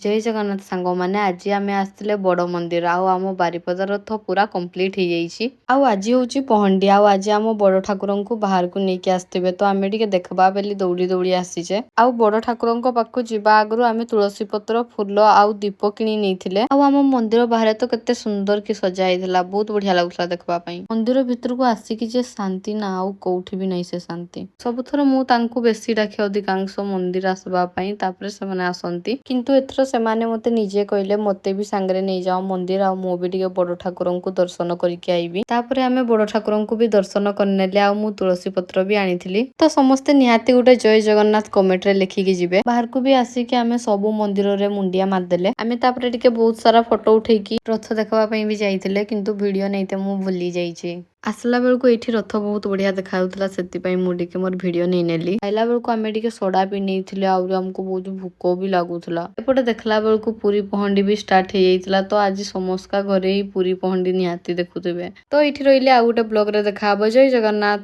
ଜୟ ଜଗନ୍ନାଥ ସାଙ୍ଗମାନେ, ଆଜି ଆମେ ଆସିଥିଲେ ବଡ଼ ମନ୍ଦିର ଆଉ ଆମ ବାରିପଦା ରଥ ପୁରା କମ୍ପ୍ଲିଟ୍ ହେଇଯାଇଛି। ଆଉ ଆଜି ହେଉଛି ପହଣ୍ଡି ଆଉ ଆଜି ଆମ ବଡ଼ ଠାକୁରଙ୍କୁ ବାହାରକୁ ନେଇକି ଆସିଥିବେ, ତ ଆମେ ଟିକେ ଦେଖିବା ବୋଲି ଦୌଡ଼ି ଦୌଡ଼ି ଆସିଛେ। ଆଉ ବଡ଼ ଠାକୁରଙ୍କ ପାଖକୁ ଯିବା ଆଗରୁ ଆମେ ତୁଳସୀ ପତ୍ର, ଫୁଲ ଆଉ ଦୀପ କିଣି ନେଇଥିଲେ। ଆଉ ଆମ ମନ୍ଦିର ବାହାରେ ତ କେତେ ସୁନ୍ଦର କି ସଜା ହେଇଥିଲା, ବହୁତ ବଢିଆ ଲାଗୁଥିଲା ଦେଖିବା ପାଇଁ। ମନ୍ଦିର ଭିତରକୁ ଆସିକି ଯେ ଶାନ୍ତି ନା ଆଉ କୋଉଠି ବି ନାହିଁ ସେ ଶାନ୍ତି। ସବୁଥର ମୁଁ ତାଙ୍କୁ ବେଶୀ ଡାକେ ଅଧିକାଂଶ ମନ୍ଦିର ଆସିବା ପାଇଁ, ତାପରେ ସେମାନେ ଆସନ୍ତି। କିନ୍ତୁ ଏଥର ସେମାନେ ମୋତେ ନିଜେ କହିଲେ, ମୋତେ ବି ସାଙ୍ଗରେ ନେଇଯାଅ ମନ୍ଦିର ଆଉ ମୁଁ ବି ଟିକେ ବଡ଼ ଠାକୁରଙ୍କୁ ଦର୍ଶନ କରିକି ଆଇବି। ତାପରେ ଆମେ ବଡ଼ ଠାକୁରଙ୍କୁ ବି ଦର୍ଶନ କରିନେଲେ ଆଉ ମୁଁ ତୁଳସୀ ପତ୍ର ବି ଆଣିଥିଲି। ତ ସମସ୍ତେ ନିହାତି ଗୋଟେ ଜୟ ଜଗନ୍ନାଥ କମେଣ୍ଟରେ ଲେଖିକି ଯିବେ। ବାହାରକୁ ବି ଆସିକି ଆମେ ସବୁ ମନ୍ଦିରରେ ମୁଣ୍ଡିଆ ମାରିଦେଲେ। ଆମେ ତାପରେ ଟିକେ ବହୁତ ସାରା ଫଟୋ ଉଠେଇକି ରଥ ଦେଖିବା ପାଇଁ ବି ଯାଇଥିଲେ, କିନ୍ତୁ ଭିଡ଼ିଓ ନେଇତେ ମୁଁ ଭୁଲି ଯାଇଛି। ଆସିଲା ବେଳକୁ ଏଇଠି ରଥ ବହୁତ ବଢିଆ ଦେଖାଯାଉଥିଲା, ସେଥିପାଇଁ ମୁଁ ଟିକେ ମୋର ଭିଡ଼ିଓ ନେଇନେଲି। ଖାଇଲା ବେଳକୁ ଆମେ ଟିକେ ସୋଡା ବି ନେଇଥିଲେ, ଆହୁରି ଆମକୁ ବହୁତ ଭୋକ ବି ଲାଗୁଥିଲା। ଏପଟେ ଦେଖିଲା ବେଳକୁ ପୁରୀ ପହଣ୍ଡି ବି ଷ୍ଟାର୍ଟ ହେଇଯାଇଥିଲା। ତ ଆଜି ସମସ୍ତଙ୍କ ଘରେ ହିଁ ପୁରୀ ପହଣ୍ଡି ନିହାତି ଦେଖୁଥିବେ। ତ ଏଇଠି ରହିଲେ, ଆଉ ଗୋଟେ ବ୍ଲଗରେ ଦେଖାହବ। ଜୟ ଜଗନ୍ନାଥ।